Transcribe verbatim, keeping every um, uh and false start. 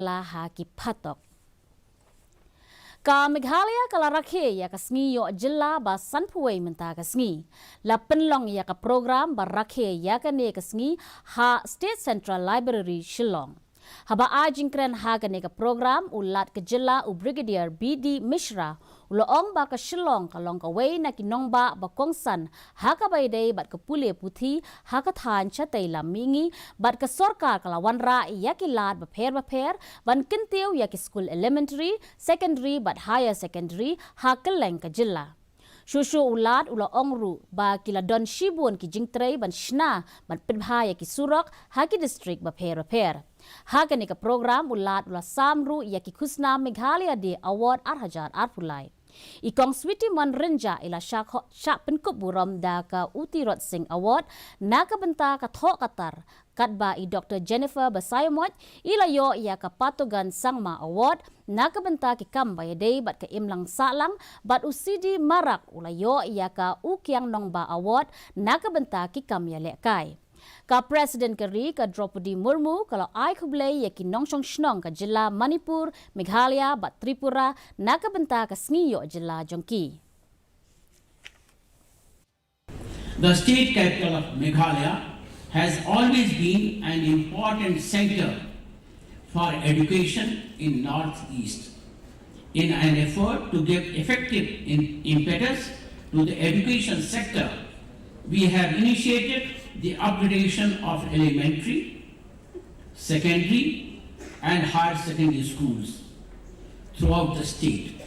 la ha ki phatok. Ka Meghalaya ka la rakhe ïa ka sngi ïoh jylla ba sanphew wei mynta ka sngi. La pynlong ïa ka program ba rakhe ïa kane ka sngi ha State Central Library, Shillong. Haba ai jingkren ha kane ka program, u Lat ka jylla u Brigadier B D Mishra u la ong ba ka Shillong ka long kawei na ki nongbah ba kongsan ha kaba ïadei bad ka pule puthi ha ka thaiñ shatei lam mihngi, bad ka sorkar ka la wanrah ïa ki lad bapher bapher ban kyntiew ïa ki skul elementary, secondary bad higher secondary ha kylleng ka jylla. Shuh shuh u Lat u la ong ruh ba ki la don shibun ki jingtrei ban shna ban pynbha ïa ki surok ha ki district bapher bapher. Ha kane ka program u Lat u la sam ruh ïa ki khusnam Meghalaya Day Award ar hajar arphew lai. I Kong Sweety Mon Rynjah i la shah kho-, shah pynkup burom da ka U Tirot Sing Award na ka bynta ka thoh ka tar, katba i Doctor Jennifer Basaiawmoit i la ïoh ïa ka Patogan Sangma Award na ka bynta ki kam ba ïadei bad ka imlang sahlang, bad u C D Marak u la ïoh ïa ka U Kiang Nongbah Award na ka bynta ki kam ïalehkai. Ka President ka ri ka Droupadi Murmu ka la ai khublei ïa ki nongshong shnong ka jylla Manipur, Meghalaya bad Tripura na ka bynta ka sngi ïoh jylla jong ki. The state capital of Meghalaya has always been an important center for education in Northeast. In an effort to give effective in-, impetus to the education sector, we have initiated the upgradation of elementary, secondary, and higher secondary schools throughout the state.